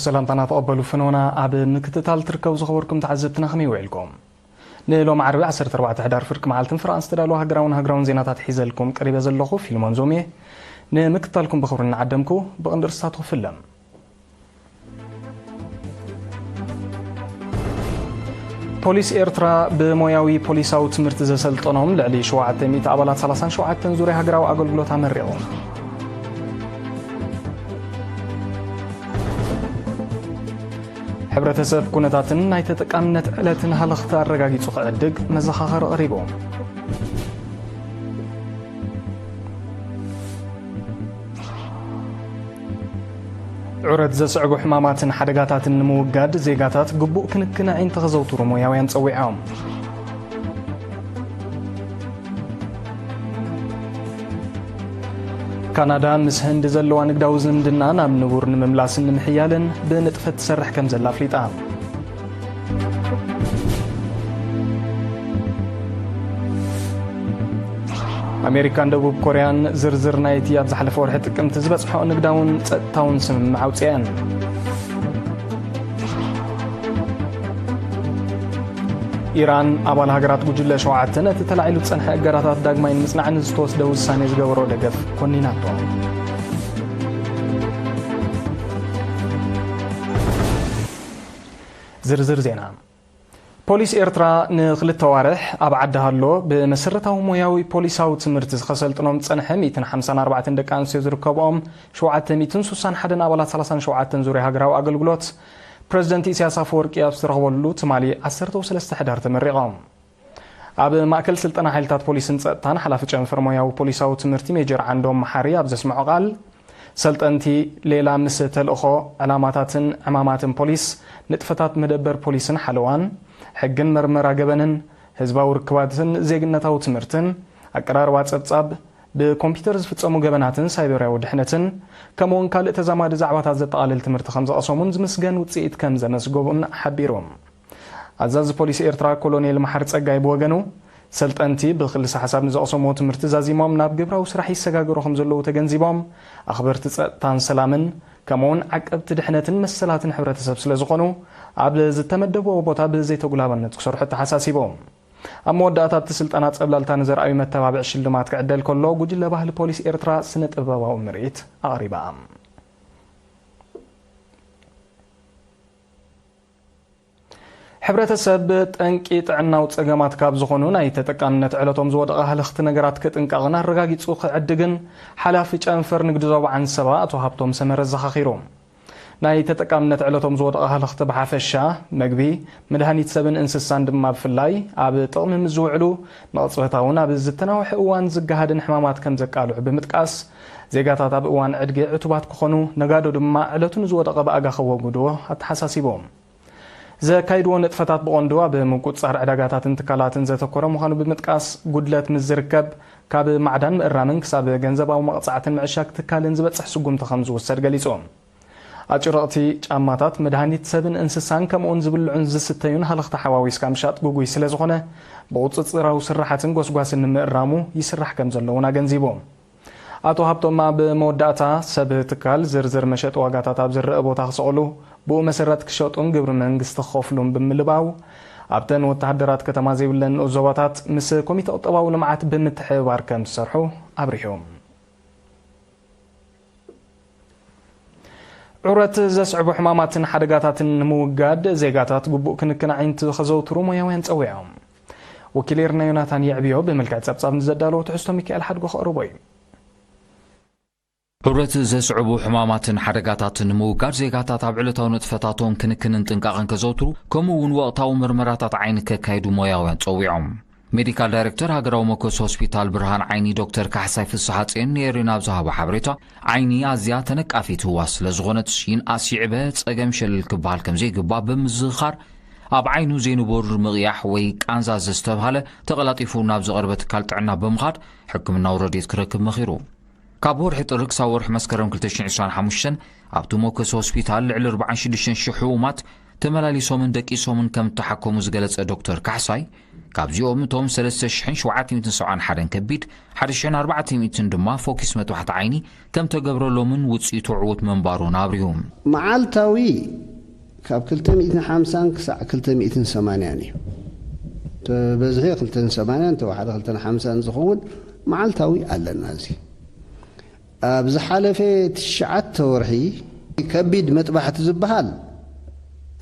ሰላምታና ተቐበሉ ፍኖና ኣብ ምክትታል ትርከቡ ዝኸበርኩም ተዓዘብትና ከመይ ውዒልኩም? ንሎም ዓርቢ ዓሰርተ ኣርባዕተ ሕዳር ፍርቂ መዓልትን ፍርቓን ዝተዳለወ ሃገራውን ሃገራውን ዜናታት ሒዘልኩም ቀሪበ ዘለኹ ፊልሞን ዞም እየ። ንምክትታልኩም ብኽብሪ እናዓደምኩ ብቕንዲ ርስታቱ ክፍለም። ፖሊስ ኤርትራ ብሞያዊ ፖሊሳዊ ትምህርቲ ዘሰልጠኖም ልዕሊ ሸውዓተ ሚእቲ ኣባላት ሰላሳን ሸውዓተን ዙርያ ሃገራዊ ኣገልግሎት ኣመሪቑ። ሕብረተሰብ ኩነታትን ናይ ተጠቃምነት ዕለትን ሃለኽቲ ኣረጋጊጹ ክዕድግ መዘኻኸሪ ቀሪቡ። ዑረት ዘስዕቡ ሕማማትን ሓደጋታትን ንምውጋድ ዜጋታት ግቡእ ክንክን ኣዒንቲ ከዘውትሩ ሞያውያን ጸዊዖም። ካናዳ ምስ ህንዲ ዘለዋ ንግዳዊ ዝምድና ናብ ንቡር ንምምላስን ንምሕያልን ብንጥፈት ትሰርሕ ከም ዘላ ኣፍሊጣ። ኣሜሪካን ደቡብ ኮርያን ዝርዝር ናይቲ ኣብ ዝሓለፈ ወርሒ ጥቅምቲ ዝበጽሐኦ ንግዳውን ጸጥታውን ስምምዕ ኣውጺአን። ኢራን ኣባል ሃገራት ጉጅለ ሸውዓተ ነቲ ተላዒሉ ዝጸንሐ እገዳታት ዳግማይ ንምጽናዕ ንዝተወስደ ውሳኔ ዝገበሮ ደገፍ ኮኒናቶ። ዝርዝር ዜና። ፖሊስ ኤርትራ ንኽልተ ዋርሕ ኣብ ዓዲ ሃሎ ብመሰረታዊ ሞያዊ ፖሊሳዊ ትምህርቲ ዝኸሰልጥኖም ዝጸንሐ ሚእትን ሓምሳን ኣርባዕተን ደቂ ኣንስትዮ ዝርከብኦም ሸውዓተ ሚእትን ሱሳን ሓደን ኣባላት ሰላሳን ሸውዓተን ዙርያ ሃገራዊ ኣገልግሎት ፕረዚደንት ኢሳያስ ኣፈወርቂ ኣብ ዝተረኽበሉ ትማሊ ዓሰርተ ወሰለስተ ሕዳር ተመሪቖም። ኣብ ማእከል ስልጠና ሓይልታት ፖሊስን ጸጥታን ሓላፊ ጨንፈር ሞያዊ ፖሊሳዊ ትምህርቲ ሜጀር ዓንዶም መሓሪ ኣብ ዘስምዖ ቃል፣ ሰልጠንቲ ሌላ ምስ ተልእኾ፣ ዕላማታትን ዕማማትን ፖሊስ፣ ንጥፈታት መደበር ፖሊስን ሓለዋን፣ ሕግን መርመራ ገበንን፣ ህዝባዊ ርክባትን ዜግነታዊ ትምህርትን፣ ኣቀራርባ ጸብጻብ፣ ብኮምፒውተር ዝፍጸሙ ገበናትን ሳይበራዊ ድሕነትን፣ ከምኡውን ካልእ ተዛማዲ ዛዕባታት ዘጠቓልል ትምህርቲ ከም ዝቐሰሙን ዝምስገን ውጽኢት ከም ዘመዝገቡን ሓቢሩ። ኣዛዚ ፖሊስ ኤርትራ ኮሎኔል መሓሪ ጸጋይ ብወገኑ፣ ሰልጠንቲ ብክልሰ ሓሳብ ንዘቕሰምዎ ትምህርቲ ዛዚሞም ናብ ግብራዊ ስራሕ ይሰጋገሩ ከም ዘለዉ ተገንዚቦም፣ ኣኽበርቲ ጸጥታን ሰላምን፣ ከምኡውን ዓቀብቲ ድሕነትን መሰላትን ሕብረተሰብ ስለ ዝኾኑ፣ ኣብ ዝተመደብዎ ቦታ ብዘይተጉላባነት ክሰርሑ ኣተሓሳሲቡ። ኣብ መወዳእታ ኣብቲ ስልጠና ጸብላልታ ንዘርኣዩ መተባብዒ ሽልማት ክዕደል ከሎ፣ ጉጅለ ባህሊ ፖሊስ ኤርትራ ስነ ጥበባዊ ምርኢት ኣቕሪባ። ሕብረተሰብ ጠንቂ ጥዕናዊ ጸገማት ካብ ዝኾኑ ናይ ተጠቃምነት ዕለቶም ዝወደቐ ሃለኽቲ ነገራት ክጥንቀቕን ኣረጋጊጹ ክዕድግን ሓላፊ ጨንፈር ንግዲ ዞባ ዓንሰባ ኣቶ ሃብቶም ሰመረ ኣዘኻኺሩ። ናይ ተጠቃምነት ዕለቶም ዝወደቐ ሃለኽቲ ብሓፈሻ፣ መግቢ፣ መድሃኒት ሰብን እንስሳን ድማ ብፍላይ ኣብ ጥቕሚ ምስ ዝውዕሉ፣ መቕጽበታውን ኣብ ዝተናውሐ እዋን ዝገሃድን ሕማማት ከም ዘቃልዑ ብምጥቃስ፣ ዜጋታት ኣብ እዋን ዕድጊ ዕቱባት ክኾኑ፣ ነጋዶ ድማ ዕለቱ ንዝወደቐ ብኣጋ ከወግድዎ ኣተሓሳሲቦም። ዘካይድዎ ንጥፈታት ብቐንዱ ኣብ ምቁጽጻር ዕዳጋታትን ትካላትን ዘተኮረ ምዃኑ ብምጥቃስ፣ ጉድለት ምስ ዝርከብ ካብ ማዕዳን ምእራምን ክሳብ ገንዘባዊ መቕጻዕትን ምዕሻግ ትካልን ዝበጽሕ ስጉምቲ ከም ዝውሰድ ገሊጹ። ኣጭርቕቲ፣ ጫማታት፣ መድሃኒት ሰብን እንስሳን ከምኡውን ዝብልዑን ዝስተዩን ሃለኽቲ ሓዋዊስካ ምሻጥ ግጉይ ስለ ዝኾነ፣ ብቑጽጽራዊ ስራሓትን ጎስጓስን ንምእራሙ ይስራሕ ከም ዘሎ እውን ኣገንዚቡ። ኣቶ ሃብቶም ኣብ መወዳእታ፣ ሰብ ትካል ዝርዝር መሸጢ ዋጋታት ኣብ ዝረአ ቦታ ክሰቕሉ፣ ብኡ መሰረት ክሸጡን ግብሪ መንግስቲ ክኸፍሉን ብምልባው፣ ኣብተን ወተሃደራት ከተማ ዘይብለን ንኡስ ዞባታት ምስ ኮሚተ ቁጠባዊ ልምዓት ብምትሕብባር ከም ዝሰርሑ ኣብሪሁ። ዑረት ዘስዕቡ ሕማማትን ሓደጋታትን ንምውጋድ ዜጋታት ግቡእ ክንክን ኣዒንቲ ከዘውትሩ ሞያውያን ጸዊዖም። ወኪል ኤርና ዮናታን የዕብዮ ብመልክዕ ጸብጻብ ንዘዳለዎ ትሕዝቶ ሚካኤል ሓድጎ ከቕርቦ እዩ። ዑረት ዘስዕቡ ሕማማትን ሓደጋታትን ንምውጋድ ዜጋታት ኣብ ዕለታዊ ንጥፈታቶም ክንክንን ጥንቃቕን ከዘውትሩ፣ ከምኡ እውን ወቕታዊ መርመራታት ዓይኒ ከካይዱ ሞያውያን ጸዊዖም። ሜዲካል ዳይሬክተር ሃገራዊ መኮስ ሆስፒታል ብርሃን ዓይኒ ዶክተር ካሕሳይ ፍስሓጽዮን ንኤሪና ኣብ ዝሃቦ ሓበሬታ፣ ዓይኒ ኣዝያ ተነቃፊት ህዋስ ስለ ዝኾነት፣ ይንኣስ ይዕበ ጸገም ሸለል ክበሃል ከም ዘይግባእ ብምዝኽኻር፣ ኣብ ዓይኑ ዘይንቡር ምቕያሕ ወይ ቃንዛ ዘስተብሃለ ተቐላጢፉ ናብ ዝቐርበ ትካል ጥዕና ብምኻድ ሕክምናዊ ረድኤት ክረክብ መኺሩ። ካብ ወርሒ ጥሪ ክሳብ ወርሒ መስከረም ክልተ ሽሕን ዕስራን ሓሙሽተን ኣብቲ መኮስ ሆስፒታል ልዕሊ ኣርባዓን ሽዱሽተን ሽሕ ሕሙማት ተመላሊሶምን ደቂሶምን ከም እተሓከሙ ዝገለጸ ዶክተር ካሕሳይ፣ ካብዚኦም እቶም ሰለስተ ሽሕን ሸውዓተ ሚእትን ሰብዓን ሓደን ከቢድ፣ ሓደ ሽሕን ኣርባዕተ ሚእትን ድማ ፎኪስ መጥባሕቲ ዓይኒ ከም ተገብረሎምን ውጽኢቱ ዕዉት ምንባሩን ኣብሪሁ። መዓልታዊ ካብ ክልተ ሚእትን ሓምሳን ክሳዕ ክልተ ሚእትን ሰማንያን እዩ። ተበዝሒ ክልተ ሚእትን ሰማንያን፣ ተወሓደ ክልተ ሚእትን ሓምሳን ዝኸውን መዓልታዊ ኣለና። እዚ ኣብ ዝሓለፈ ትሽዓተ ወርሒ ከቢድ መጥባሕቲ ዝበሃል፣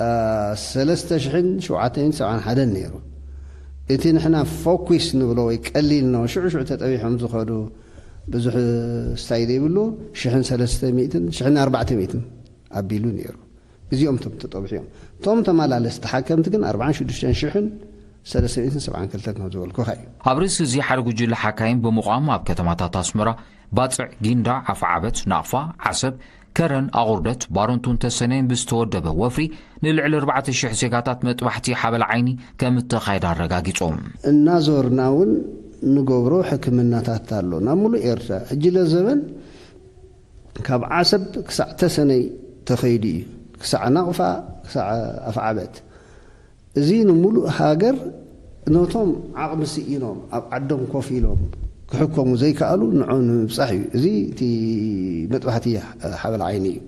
አ፣ ሰለስተ ሽሕን ሸውዓተ ሚእትን ሰብዓን ሓደን ነይሩ። እቲ ንሕና ፎኩስ ንብሎ ወይ ቀሊል ነው፣ ሽዑ ሽዑ ተጠቢሖም ዝኸዱ ብዙሕ ስታይ ዘይብሉ፣ ሽሕን ሰለስተ ሚእትን፣ ሽሕን ኣርባዕተ ሚእትን ኣቢሉ ነይሩ። እዚኦም እቶም ተጠብሑ እዮም። እቶም ተመላለስቲ ሓከምቲ ግን ኣርባዓን ሽዱሽተን ሽሕን ሰለስተ ሚእትን ሰብዓን ክልተን ከም ዝበልኩኻ እዩ። ኣብ ርእሲ እዚ ሓደ ጉጅለ ሓካይም ብምቋም ኣብ ከተማታት ኣስመራ፣ ባጽዕ፣ ጊንዳዕ፣ ኣፍዓበት፣ ናቕፋ፣ ዓሰብ፣ ከረን፣ ኣቑርደት፣ ባረንቱን ተሰነይን ብዝተወደበ ወፍሪ ንልዕሊ ኣርባዕተ ሽሕ ዜጋታት መጥባሕቲ ሓበል ዓይኒ ከም እተኻየደ ኣረጋጊጾም። እናዞርና እውን ንገብሮ ሕክምናታት ኣሎ ናብ ሙሉእ ኤርትራ። ሕጂ ለዘበን ካብ ዓሰብ ክሳዕ ተሰነይ ተኸይዱ እዩ። ክሳዕ ናቕፋ፣ ክሳዕ ኣፍዓበት። እዚ ንሙሉእ ሃገር ነቶም ዓቕሚ ስኢኖም ኣብ ዓዶም ኮፍ ኢሎም ክሕከሙ ዘይከኣሉ ንዖም ንምብጻሕ እዩ። እዚ እቲ መጥባሕቲ ሓበል ዓይኒ እዩ።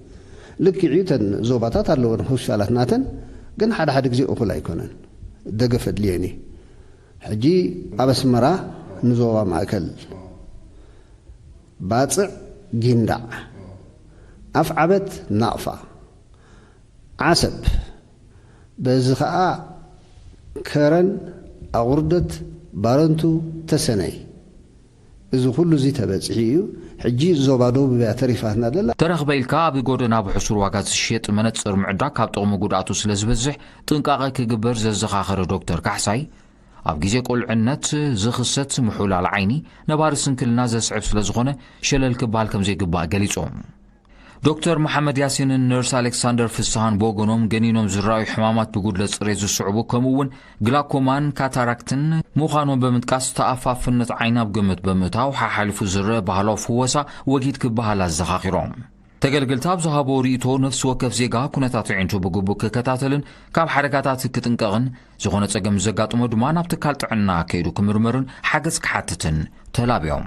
ልክዕ እዩ፣ እተን ዞባታት ኣለወን ሆስፒታላት ናተን፣ ግን ሓደ ሓደ ግዜ እኹል ኣይኮነን። ደገፍ ኣድልየን እዩ። ሕጂ ኣብ ኣስመራ ንዞባ ማእከል ባጽዕ ጊንዳዕ፣ ኣፍዓበት ናቕፋ፣ ዓሰብ፣ በዚ ኸኣ ከረን፣ ኣቑርደት፣ ባረንቱ፣ ተሰነይ፣ እዚ ኩሉ እዚ ተበጺሑ እዩ። ሕጂ ዞባ ደቡብ እያ ተሪፋትና ዘላ። ተረኽበ ኢልካ ኣብ ጎደና ብሕሱር ዋጋ ዝሽየጥ መነጽር ምዕዳግ ካብ ጥቕሚ ጉድኣቱ ስለ ዝበዝሕ ጥንቃቐ ክግበር ዘዘኻኸረ ዶክተር ካሕሳይ፣ ኣብ ግዜ ቁልዕነት ዝኽሰት ምሑላል ዓይኒ ነባሪ ስንክልና ዘስዕብ ስለ ዝኾነ ሸለል ክበሃል ከም ዘይግባእ ገሊጹ። ዶክተር መሓመድ ያሲንን ነርስ ኣሌክሳንደር ፍስሃን ብወገኖም ገኒኖም ዝረኣዩ ሕማማት ብጉድለት ጽሬት ዝስዕቡ ከምኡ እውን ግላኮማን ካታራክትን ምዃኖም ብምጥቃስ ተኣፋፍነት ዓይኒ ኣብ ግምት ብምእታው ሓሓሊፉ ዝረአ ባህላዊ ፍወሳ ወጊድ ክበሃል ኣዘኻኺሮም። ተገልገልቲ ኣብ ዝሃቦ ርእይቶ ነፍሲ ወከፍ ዜጋ ኩነታት ኣዒንቱ ብግቡእ ክከታተልን ካብ ሓደጋታት ክጥንቀቕን ዝኾነ ጸገም ዘጋጥሞ ድማ ናብ ትካል ጥዕና ከይዱ ክምርመርን ሓገዝ ክሓትትን ተላብዮም።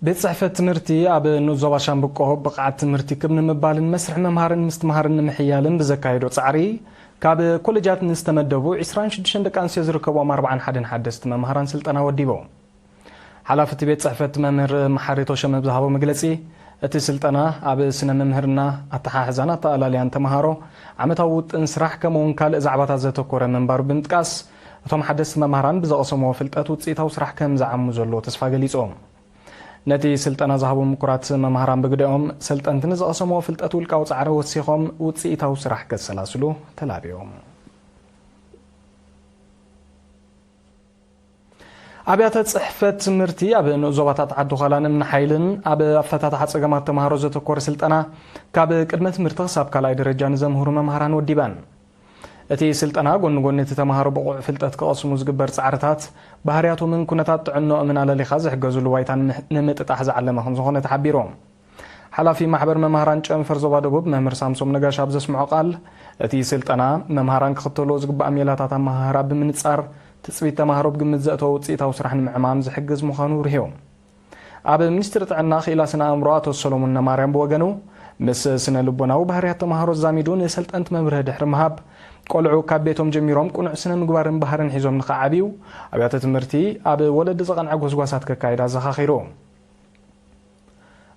ቤት ጽሕፈት ትምህርቲ ኣብ ንኡስ ዞባ ሻምብቆ ብቕዓት ትምህርቲ ክብ ንምባልን መስርሕ ምምሃርን ምስትምሃርን ንምሕያልን ብዘካየዶ ጻዕሪ፣ ካብ ኮሌጃት ንዝተመደቡ ዕስራን ሽዱሽተን ደቂ ኣንስትዮ ዝርከብኦም ኣርባዓን ሓደን ሓደስቲ መምሃራን ስልጠና ወዲቦም። ሓላፊ እቲ ቤት ጽሕፈት መምህር መሓሪ ቶሸመ ብዝሃቦ መግለጺ፣ እቲ ስልጠና ኣብ ስነ ምምህርና፣ ኣተሓሕዛን ኣተኣላልያን ተምሃሮ፣ ዓመታዊ ውጥን ስራሕ ከምኡውን ካልእ ዛዕባታት ዘተኮረ ምንባሩ ብምጥቃስ፣ እቶም ሓደስቲ መምሃራን ብዘቐሰምዎ ፍልጠት ውጽኢታዊ ስራሕ ከም ዝዓሙ ዘለዎ ተስፋ ገሊጾም። ነቲ ስልጠና ዝሃቡ ምኩራት መምሃራን ብግደኦም፣ ሰልጠንቲ ንዝቐሰምዎ ፍልጠት ውልቃዊ ጻዕሪ ወሲኾም ውጽኢታዊ ስራሕ ከሰላስሉ ተላብዮም። ኣብያተ ጽሕፈት ትምህርቲ ኣብ ንኡስ ዞባታት ዓዲ ዃላን እምኒ ሓይልን ኣብ ኣፈታትሓ ጸገማት ተምሃሮ ዘተኮረ ስልጠና ካብ ቅድመ ትምህርቲ ክሳብ ካልኣይ ደረጃ ንዘምህሩ መምሃራን ወዲበን። እቲ ስልጠና ጎኒ ጎኒ እቲ ተምሃሮ ብቑዕ ፍልጠት ክቐስሙ ዝግበር ጻዕርታት፣ ባህርያቶምን ኩነታት ጥዕንኦምን ኣለሊኻ ዝሕገዙሉ ባይታ ንምሕ-፣ ንምጥጣሕ ዝዓለመ ከም ዝኾነ ተሓቢሩ። ሓላፊ ማሕበር መምሃራን ጨንፈር ዞባ ደቡብ መምህር ሳምሶም ነጋሽ ኣብ ዘስምዖ ቃል፣ እቲ ስልጠና መምሃራን ክኽተልዎ ዝግባእ ሜላታት ኣመሃህራ ብምንጻር፣ ትጽቢት ተምሃሮ ብግምት ዘእተወ ውጽኢታዊ ስራሕ ንምዕማም ዝሕግዝ ምዃኑ ኣብሪሁ። ኣብ ሚኒስትሪ ጥዕና ክኢላ ስነ ኣእምሮ ኣቶ ሰሎሙን ነማርያም ብወገኑ፣ ምስ ስነ ልቦናዊ ባህርያት ተምሃሮ ዛሚዱ ንሰልጠንቲ መብርሂ ድሕሪ ምሃብ፣ ቆልዑ ካብ ቤቶም ጀሚሮም ቅኑዕ ስነ ምግባርን ባህርን ሒዞም ንኽዓብዩ፣ ኣብያተ ትምህርቲ ኣብ ወለዲ ዝቐንዐ ጎስጓሳት ከካይዳ ኣዘኻኺሩ።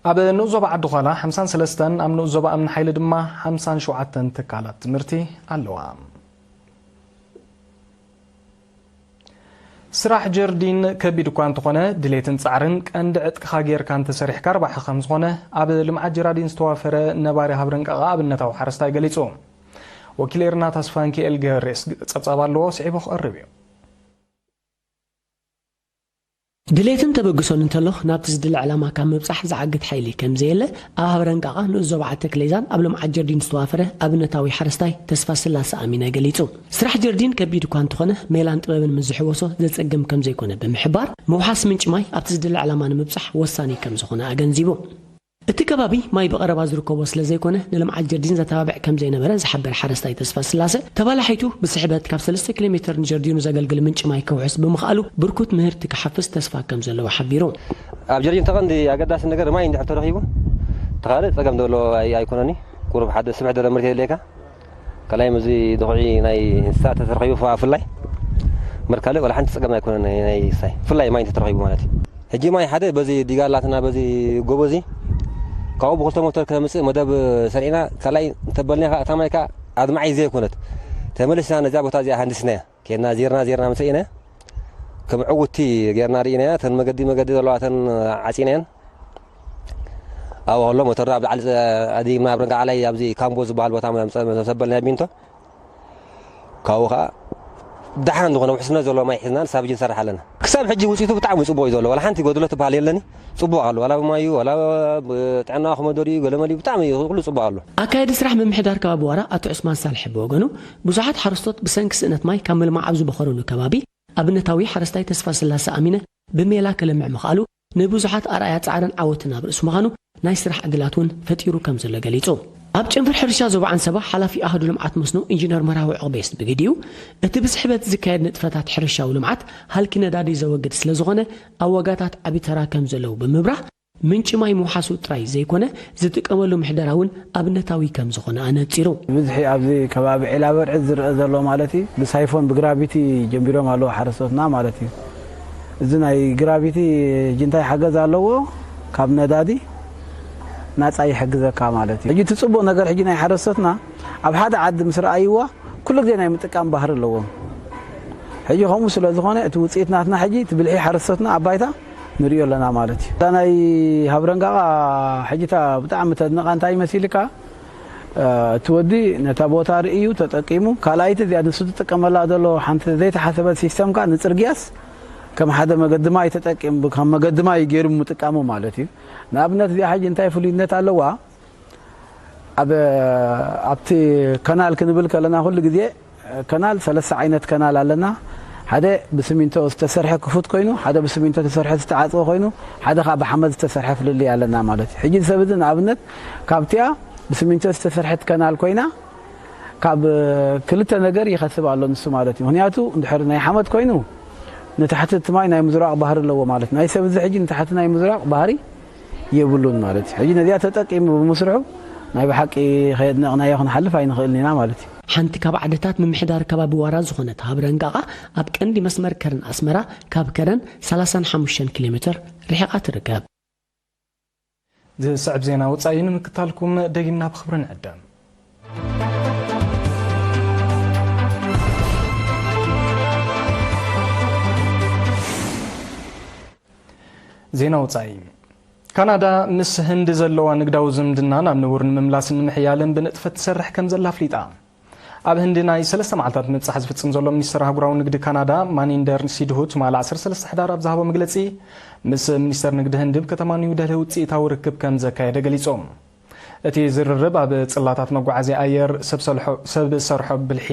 ኣብ ንኡስ ዞባ ዓዲ ዃላ ሓምሳን ሰለስተን፣ ኣብ ንኡስ ዞባ እምኒ ሓይሊ ድማ ሓምሳን ሸውዓተን ትካላት ትምህርቲ ኣለዋ። ስራሕ ጀርዲን ከቢድ እኳ እንተኾነ፣ ድሌትን ጻዕርን ቀንዲ ዕጥቅኻ ጌርካ እንተሰሪሕካ ርባሒ ከም ዝኾነ ኣብ ልምዓት ጀራዲን ዝተዋፈረ ነባሪ ሃብረንቃቓ ኣብነታዊ ሓረስታይ ገሊጹ። ወኪል ኤርና ተስፋንኪኤል ገብርኤስ ጸብጻብ ኣለዎ፣ ስዒቡ ክቐርብ እዩ። ድሌትን ተበግሶን እንተሎ፣ ናብቲ ዝድለ ዕላማ ካብ ምብጻሕ ዝዓግት ሓይሊ ከም ዘየለ፣ ኣብ ሃብረንቃቓ ንኡስ ዞባ ዓዲ ተክሌዛን ኣብ ልምዓት ጀርዲን ዝተዋፈረ ኣብነታዊ ሓረስታይ ተስፋ ስላሰ ኣሚነ ገሊጹ። ስራሕ ጀርዲን ከቢድ እኳ እንተኾነ፣ ሜላን ጥበብን ምስ ዝሕወሶ ዘጸግም ከም ዘይኮነ ብምሕባር፣ ምውሓስ ምንጪ ማይ ኣብቲ ዝድለ ዕላማ ንምብጻሕ ወሳኒ ከም ዝኾነ ኣገንዚቡ። እቲ ከባቢ ማይ ብቐረባ ዝርከቦ ስለ ዘይኮነ፣ ንልምዓት ጀርዲን ዘተባብዕ ከም ዘይነበረ ዝሓበር ሓረስታይ ተስፋ ስላሰ፣ ተባላሒቱ ብስሕበት ካብ ሰለስተ ኪሎ ሜተር ንጀርዲኑ ዘገልግል ምንጪ ማይ ከውሕስ ብምኽኣሉ ብርኩት ምህርቲ ክሓፍስ ተስፋ ከም ዘለዎ ሓቢሩ። ኣብ ጀርዲን ተቐንዲ ኣገዳሲ ነገር ማይ እንድሕር ተረኺቡ፣ ተኻልእ ጸገም ዘሎ ኣይ-፣ ኣይኮነኒ። ቁሩብ ሓደ ስብሕ ደረ ምርት የድልየካ። ካልኣይ፣ ምስዚ ድኹዒ ናይ እንስሳት ተተረኺቡ፣ ብፍላይ ምርካልእ ዋላ ሓንቲ ጸገም ኣይኮነን። ናይ፣ ናይ ሳይ ብፍላይ ማይ እንተተረኺቡ ማለት እዩ። ሕጂ ማይ ሓደ በዚ ዲጋ ኣላትና፣ በዚ ጎቦ እዚ ካብኡ ብክልተ ሞተር ከምጽእ መደብ ሰሪዕና፣ ካልኣይ እንተበልና ከኣ እታ ማይ ከኣ ኣድማዒ ዘይኮነት፣ ተመሊስና ነዛ ቦታ እዚኣ ሃንዲስናያ። ኬድና ዚርና ዚርና ምስ ርኢና፣ ከም ዕውቲ ጌርና ርኢናያ። እተን መገዲ መገዲ ዘለዋ እተን ዓጺናየን። ኣብኡ ከሎ ሞተርና ኣብ ላዕሊ ኣድይብና፣ ኣብ ርንጋዕላይ ኣብዚ ካምቦ ዝበሃል ቦታ መ-፣ መ-፣ መሰበልና ቢንቶ። ካብኡ ኸዓ ደሓን ዝኾነ ውሕስነት ዘለዎ ማይ ሒዝና ንሳብ ሕጂ ንሰርሕ ኣለና። ክሳብ ሕጂ ውፅኢቱ ብጣዕሚ ፅቡቕ እዩ ዘሎ። ዋላ ሓንቲ ጎድሎ ትበሃል የለኒ። ፅቡቕ ኣሎ። ዋላ ብማዩ፣ ዋላ ብጥዕና ክመደር እዩ፣ ገለመል እዩ፣ ብጣዕሚ ኩሉ ፅቡቕ ኣሎ። ኣካያዲ ስራሕ ምምሕዳር ከባቢ ዋራ ኣቶ ዑስማን ሳልሕ ብወገኑ፣ ብዙሓት ሓረስቶት ብሰንኪ ስእነት ማይ ካብ ምልማዕ ኣብ ዝበኸሩሉ ከባቢ፣ ኣብነታዊ ሓረስታይ ተስፋ ስላሰ ኣሚነ ብሜላ ክልምዕ ምኽኣሉ፣ ንብዙሓት ኣርኣያ ጻዕርን ዓወትን ኣብ ርእሲ ምዃኑ፣ ናይ ስራሕ ዕድላት እውን ፈጢሩ ከም ዘሎ ገሊጹ። ኣብ ጨንፈር ሕርሻ ዞባ ዓንሰባ ሓላፊ ኣሃዱ ልምዓት መስኖ ኢንጂነር መርሃዊ ዕቕቤስ ብግዲኡ፣ እቲ ብስሕበት ዝካየድ ንጥፈታት ሕርሻዊ ልምዓት ሃልኪ ነዳዲ ዘወግድ ስለ ዝኾነ፣ ኣብ ዋጋታት ዓቢ ተራ ከም ዘለዎ ብምብራህ፣ ምንጪ ማይ ምውሓሱ ጥራይ ዘይኮነ፣ ዝጥቀመሉ ምሕደራ እውን ኣብነታዊ ከም ዝኾነ ኣነጺሩ። ብዝሒ ኣብዚ ከባቢ ዒላ በርዒ ዝረአ ዘሎ ማለት እዩ። ብሳይፎን ብግራቪቲ ጀሚሮም ኣለዉ ሓረስቶትና ማለት እዩ። እዚ ናይ ግራቪቲ ሕጂ እንታይ ሓገዝ ኣለዎ? ካብ ነዳዲ ናጻ ይሕግዘካ ማለት እዩ። ሕጂ እቲ ጽቡቕ ነገር ሕጂ ናይ ሓረስቶትና ኣብ ሓደ ዓዲ ምስ ረኣይዋ ኩሉ ግዜ ናይ ምጥቃም ባህሪ ኣለዎም። ሕጂ ከምኡ ስለ ዝኾነ እቲ ውጽኢት ናትና ሕጂ እቲ ብልሒ ሓረስቶትና ኣብ ባይታ ንሪኦ ኣለና ማለት እዩ። እታ ናይ ሃብረንጋቓ ሕጂ እታ ብጣዕሚ ተድንቓ እንታይ መሲልካ? እ፣ እቲ ወዲ ነታ ቦታ ርእዩ ተጠቂሙ፣ ካልኣይቲ እዚኣ ንሱ ዝጥቀመላ ዘሎ ሓንቲ ዘይተሓሰበት ሲስተም ከኣ ንጽርግያስ ከም ሓደ መገዲ ማይ ተጠቂሙ፣ ከም መገዲ ማይ ገይሩ ምጥቃሙ ማለት እዩ። ንኣብነት እዚኣ ሕጂ እንታይ ፍሉይነት ኣለዋ? ኣብ፣ ኣብቲ ከናል ክንብል ከለና ኩሉ ግዜ ከናል ሰለስተ ዓይነት ከናል ኣለና። ሓደ ብስሚንቶ ዝተሰርሐ ክፉት ኮይኑ፣ ሓደ ብስሚንቶ ዝተሰርሐ ዝተዓጽወ ኮይኑ፣ ሓደ ኸኣ ብሓመድ ዝተሰርሐ ፍልልይ ኣለና ማለት እዩ። ሕጂ ሰብ እዚ ንኣብነት ካብቲኣ ብስሚንቶ ዝተሰርሐት ከናል ኮይና ካብ ክልተ ነገር ይኸስብ ኣሎ ንሱ ማለት እዩ። ምኽንያቱ እንድሕር ናይ ሓመድ ኮይኑ ንታሕቲ እቲ ማይ ናይ ምዝራቕ ባህሪ ኣለዎ ማለት እዩ። ናይ ሰብ እዚ ሕጂ ንታሕቲ ናይ ምዝራቕ ባህሪ የብሉን ማለት እዩ። ሕጂ ነዚኣ ተጠቂሙ ብምስርሑ ናይ ብሓቂ ከየድነቕናዮ ክንሓልፍ ኣይንኽእልን ኢና ማለት እዩ። ሓንቲ ካብ ዓድታት ምምሕዳር ከባቢ ዋራ ዝኾነት ሃብረንጋቓ ኣብ ቀንዲ መስመር ከረን ኣስመራ ካብ ከረን ሰላሳን ሓሙሽተን ኪሎ ሜትር ርሒቓ ትርከብ። ዝስዕብ ዜና ወጻኢ ንምክታልኩም ደጊምና ብኽብሪ ንዕደም። ዜና ወጻኢ። ካናዳ ምስ ህንዲ ዘለዋ ንግዳዊ ዝምድና ናብ ንቡር ንምምላስን ንምሕያልን ብንጥፈት ትሰርሕ ከም ዘላ ኣፍሊጣ። ኣብ ህንዲ ናይ ሰለስተ መዓልታት ምብጻሕ ዝፍጽም ዘሎ ሚኒስተር ኣህጉራዊ ንግዲ ካናዳ ማኒንደር ሲድሁ ትማሊ ዓሰርተ ሰለስተ ሕዳር ኣብ ዝሃቦ መግለጺ፣ ምስ ሚኒስተር ንግዲ ህንዲ ኣብ ከተማ ኒው ደልሂ ውጽኢታዊ ርክብ ከም ዘካየደ ገሊጾም። እቲ ዝርርብ ኣብ ጽላታት መጓዓዝያ ኣየር፣ ሰብ ሰልሖ-፣ ሰብ ሰርሖ ብልሒ፣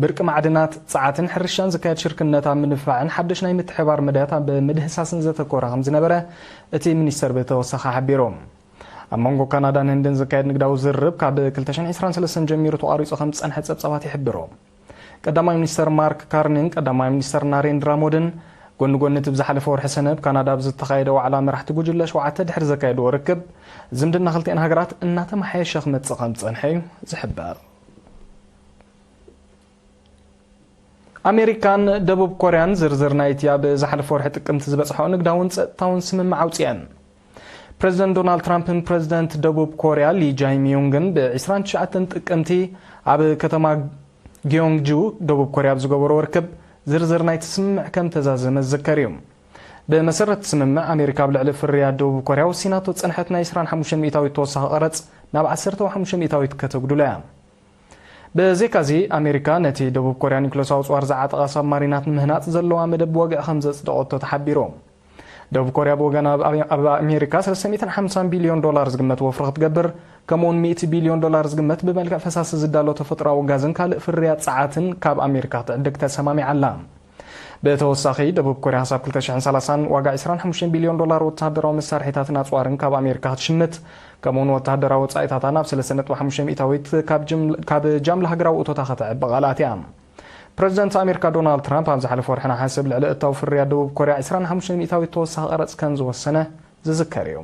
ብርቂ ማዕድናት፣ ጸዓትን ሕርሻን ዝካየድ ሽርክነት ኣብ ምድንፋዕን ሓድሽ ናይ ምትሕብባር መዳያት ኣብ ምድህሳስን ዘተኮረ ከም ዝነበረ እቲ ሚኒስተር ብተወሳኺ ሓቢሩ። ኣብ መንጎ ካናዳን ህንድን ዝካየድ ንግዳዊ ዝርርብ ካብ ክልተ ሽሕን ዕስራን ሰለስተን ጀሚሩ ተቋሪጹ ከም ዝጸንሐ ጸብጻባት ይሕብሩ። ቀዳማይ ሚኒስተር ማርክ ካርኒን ቀዳማይ ሚኒስተር ናሬንድራ ሞድን ጎኒ ጎኒ እቲ ብዝሓለፈ ወርሒ ሰነ ኣብ ካናዳ ኣብ ዝተኻየደ ዋዕላ መራሕቲ ጉጅለ ሸውዓተ ድሕሪ ዘካየድዎ ርክብ፣ ዝምድና ክልቲኣን ሃገራት እናተመሓየሸ ክመጽእ ከም ዝጸንሐ እዩ ዝሕበር። ኣሜሪካን ደቡብ ኮርያን ዝርዝር ናይቲ ኣብ ዝሓለፈ ወርሒ ጥቅምቲ ዝበጽሖ ንግዳውን ጸጥታውን ስምምዕ ኣውጺአን። ፕረዚደንት ዶናልድ ትራምፕን ፕረዚደንት ደቡብ ኮርያ ሊ ጃይሚዩንግን ብ ዕስራን ትሽዓተን ጥቅምቲ ኣብ ከተማ ጊዮንግጁ ደቡብ ኮርያ ኣብ ዝገበሮ ርክብ ዝርዝር ናይቲ ስምምዕ ከም ተዛዘመ ዝዝከር እዩ። ብመሰረት እቲ ስምምዕ፣ ኣሜሪካ ኣብ ልዕሊ ፍርያት ደቡብ ኮርያ ወሲናቶ ዝጸንሐት ናይ ዕስራን ሓሙሽተን ሚእታዊት ተወሳኺ ቀረጽ ናብ ዓሰርተ ሓሙሽተ ሚእታዊት ከተጉድሎ እያ። ብዘይካዚ፣ ኣሜሪካ ነቲ ደቡብ ኮርያ ኒኩለሳዊ ኣጽዋር ዝዓጠቓ ሳብማሪናት ንምህናጽ ዘለዋ መደብ ብወግዒ ከም ዘጽደቐቶ ተሓቢሩ። ደቡብ ኮርያ ብወገና ኣብ፣ ኣብ ኣሜሪካ ሰለስተ ሚእትን ሓምሳን ቢልዮን ዶላር ዝግመት ወፍሪ ክትገብር፣ ከምኡውን ሚእቲ ቢልዮን ዶላር ዝግመት ብመልክዕ ፈሳሲ ዝዳሎ ተፈጥሮኣዊ ጋዝን ካልእ ፍርያት ጸዓትን ካብ ኣሜሪካ ክትዕድግ ተሰማሚዓ ኣላ። ብተወሳኺ፣ ደቡብ ኮርያ ክሳብ ክልተ ሽሕን ሰላሳን ዋጋ ዕስራን ሓሙሽተን ቢልዮን ዶላር ወተሃደራዊ መሳርሒታትን ኣጽዋርን ካብ ኣሜሪካ ክትሽምት፣ ከምኡውን ወተሃደራዊ ወጻኢታታ ናብ ሰለስተ ነጥቢ ሓሙሽተ ሚእታዊት ካብ ጅምላ፣ ካብ ጃምላ ሃገራዊ እቶታ ከተዕቢ ቃል ኣትያ። ፕረዚደንት ኣሜሪካ ዶናልድ ትራምፕ ኣብ ዝሓለፈ ወርሒ ነሓሰ ኣብ ልዕሊ እታው ፍርያት ደቡብ ኮርያ ዕስራን ሓሙሽተን ሚእታዊት ተወሳኺ ቀረጽ ከም ዝወሰነ ዝዝከር እዩ።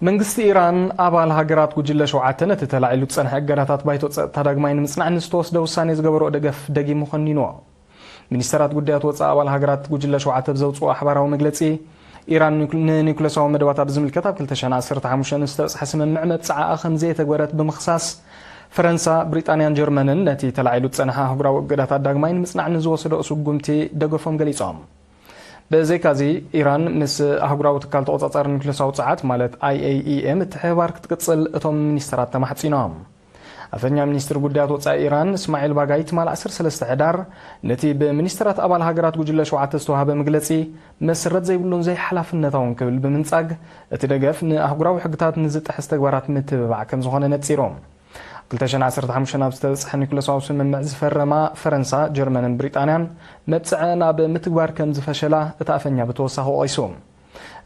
መንግስቲ ኢራን ኣባል ሃገራት ጉጅለ ሸውዓተ ነቲ ተላዒሉ ዝጸንሐ እገዳታት ባይቶ ጸጥታ ዳግማይ ንምጽናዕ ንዝተወስደ ውሳኔ ዝገበሮ ደገፍ ደጊሙ ኮኒንዎ። ሚኒስተራት ጉዳያት ወጻኢ ኣባል ሃገራት ጉጅለ ሸውዓተ ብዘውጽኦ ሓባራዊ መግለጺ፣ ኢራን ኒኩ-፣ ንኒኩለሳዊ መደባት ኣብ ዝምልከት ኣብ ክልተ ሽሕን ዓሰርተ ሓሙሽተን ዝተበጽሐ ስምምዕ መብጽዓኣ ከም ዘየተግበረት ብምኽሳስ፣ ፈረንሳ፣ ብሪጣንያን ጀርመንን ነቲ ተላዒሉ ዝጸንሐ ኣህጉራዊ እገዳታት ዳግማይ ንምጽናዕ ንዝወሰደኦ ስጉምቲ ደገፎም ገሊጾም። ብዘይካዚ፣ ኢራን ምስ ኣህጉራዊ ትካል ተቖጻጻሪ ኒኩለሳዊ ጸዓት ማለት ኣይ ኤ ኢ ኤ ምትሕብባር ክትቅጽል እቶም ሚኒስተራት ተማሕጺኖም። ኣፈኛ ሚኒስትሪ ጉዳያት ወጻኢ ኢራን እስማዒል ባጋይ ትማል ዓሰርተ ሰለስተ ሕዳር ነቲ ብሚኒስተራት ኣባል ሃገራት ጉጅለ ሸውዓተ ዝተዋህበ መግለጺ መሰረት ዘይብሉን ዘይሓላፍነታውን ክብል ብምንጻግ፣ እቲ ደገፍ ንኣህጉራዊ ሕግታት ንዝጥሕስ ተግባራት ምትብባዕ ከም ዝኾነ ነጺሩ። ክልተ ሽሕን ዓሰርተ ሓሙሽተን ኣብ ዝተበጽሐ ኒኩለሳዊ ስምምዕ ዝፈረማ ፈረንሳ፣ ጀርመንን ብሪጣንያን መብጽዐ ናብ ምትግባር ከም ዝፈሸላ እቲ ኣፈኛ ብተወሳኺ ወቒሱ።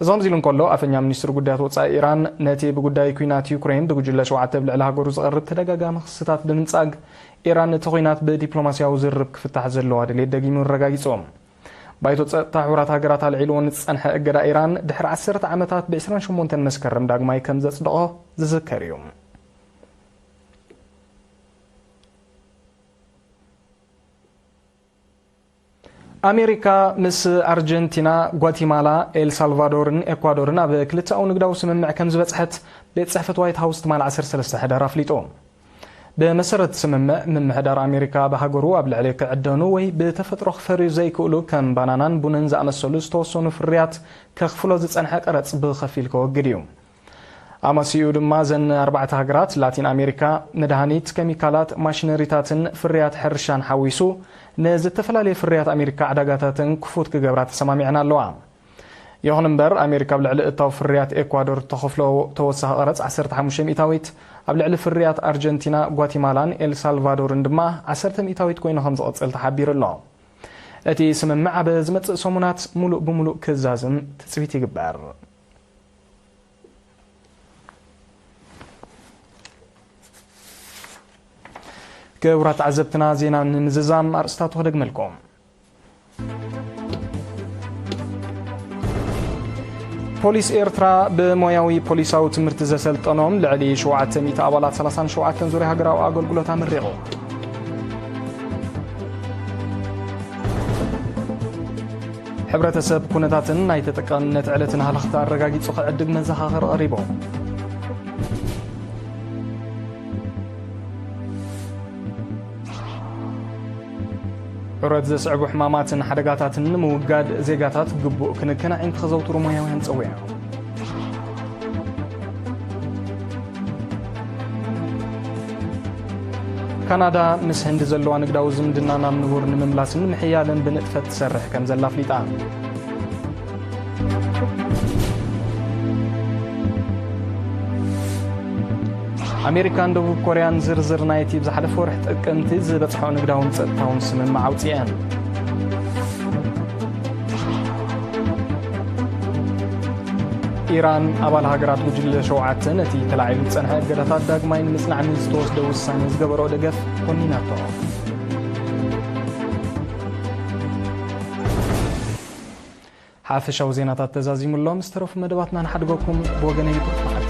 እዚ ከምዚ ኢሉ እንከሎ፣ ኣፈኛ ሚኒስትሪ ጉዳያት ወጻኢ ኢራን ነቲ ብጉዳይ ኲናት ዩክሬን ብጉጅለ ሸውዓተ ኣብ ልዕሊ ሃገሩ ዝቐርብ ተደጋጋሚ ክስታት ብምንጻግ፣ ኢራን እቲ ኲናት ብዲፕሎማስያዊ ዝርርብ ክፍታሕ ዘለዋ ድሌት ደጊሙ ኣረጋጊጹ። ባይቶ ጸጥታ ሕቡራት ሃገራት ኣልዒልዎ ንዝጸንሐ እገዳ ኢራን ድሕሪ ዓሰርተ ዓመታት ብ ዕስራን ሸሞንተን መስከረም ዳግማይ ከም ዘጽደቖ ዝዝከር እዩ። ኣሜሪካ ምስ ኣርጀንቲና፣ ጓቲማላ፣ ኤል ሳልቫዶርን ኤኳዶርን ኣብ ክልተኣዊ ንግዳዊ ስምምዕ ከም ዝበጽሐት ቤት ጽሕፈት ዋይት ሃውስ ትማል ዓሰርተ ሰለስተ ሕዳር ኣፍሊጡ። ብመሰረት ስምምዕ፣ ምምሕዳር ኣሜሪካ ብሃገሩ ኣብ ልዕሊ ክዕደኑ ወይ ብተፈጥሮ ክፈርዩ ዘይክእሉ ከም ባናናን ቡንን ዝኣመሰሉ ዝተወሰኑ ፍርያት ከኽፍሎ ዝጸንሐ ቀረጽ ብኸፊል ከወግድ እዩ። ኣማሲኡ ድማ ዘን ኣርባዕተ ሃገራት ላቲን ኣሜሪካ መድሃኒት፣ ኬሚካላት፣ ማሽነሪታትን ፍርያት ሕርሻን ሓዊሱ ንዝተፈላለየ ፍርያት ኣሜሪካ ዕዳጋታተን ክፉት ክገብራ ተሰማሚዐን ኣለዋ። ይኹን እምበር፣ ኣሜሪካ ኣብ ልዕሊ እታው ፍርያት ኤኳዶር ተኸፍሎ ተወሳኺ ቀረጽ ዓሰርተ ሓሙሽተ ሚእታዊት፣ ኣብ ልዕሊ ፍርያት ኣርጀንቲና፣ ጓቲማላን ኤል ሳልቫዶርን ድማ ዓሰርተ ሚእታዊት ኮይኑ ከም ዝቕጽል ተሓቢሩ ኣሎ። እቲ ስምምዕ ኣብ ዝመጽእ ሰሙናት ሙሉእ ብሙሉእ ክዛዝም ትጽቢት ይግበር። ክቡራት ተዓዘብትና፣ ዜና ንምዝዛም ኣርእስታቱ ክደግመልኩም። ፖሊስ ኤርትራ ብሞያዊ ፖሊሳዊ ትምህርቲ ዘሰልጠኖም ልዕሊ ሸውዓተ ሚእቲ ኣባላት ሰላሳን ሸውዓተን ዙርያ ሃገራዊ ኣገልግሎት ኣመሪቑ። ሕብረተሰብ ኩነታትን ናይ ተጠቃምነት ዕለትን ሃለኽቲ ኣረጋጊጹ ክዕድግ መዘኻኸሪ ቀሪቡ። ዑረት ዘስዕቡ ሕማማትን ሓደጋታትን ንምውጋድ ዜጋታት ግቡእ ክንክን ኣዒንቲ ከዘውትሩ ሞያውያን ጸዊዑ። ካናዳ ምስ ህንዲ ዘለዋ ንግዳዊ ዝምድና ናብ ንቡር ንምምላስን ንምሕያልን ብንጥፈት ትሰርሕ ከም ዘላ ኣፍሊጣ። ኣሜሪካን ደቡብ ኮርያን ዝርዝር ናይቲ ብዝሓለፈ ወርሒ ጥቅምቲ ዝበጽሖ ንግዳውን ጸጥታውን ስምምዕ ኣውጺኤን። ኢራን ኣባል ሃገራት ጉጅለ ሸውዓተ ነቲ ተላዒሉ ዝጸንሐ እገዳታት ዳግማይ ንምጽናዕ ንዝተወስደ ውሳኔ ዝገበሮ ደገፍ ኮኒናቶ። ሓፈሻዊ ዜናታት ተዛዚሙ ኣሎ። ምስ ተረፉ መደባትና ንሓድገኩም። ብወገነይ ብሩኽ በዓል።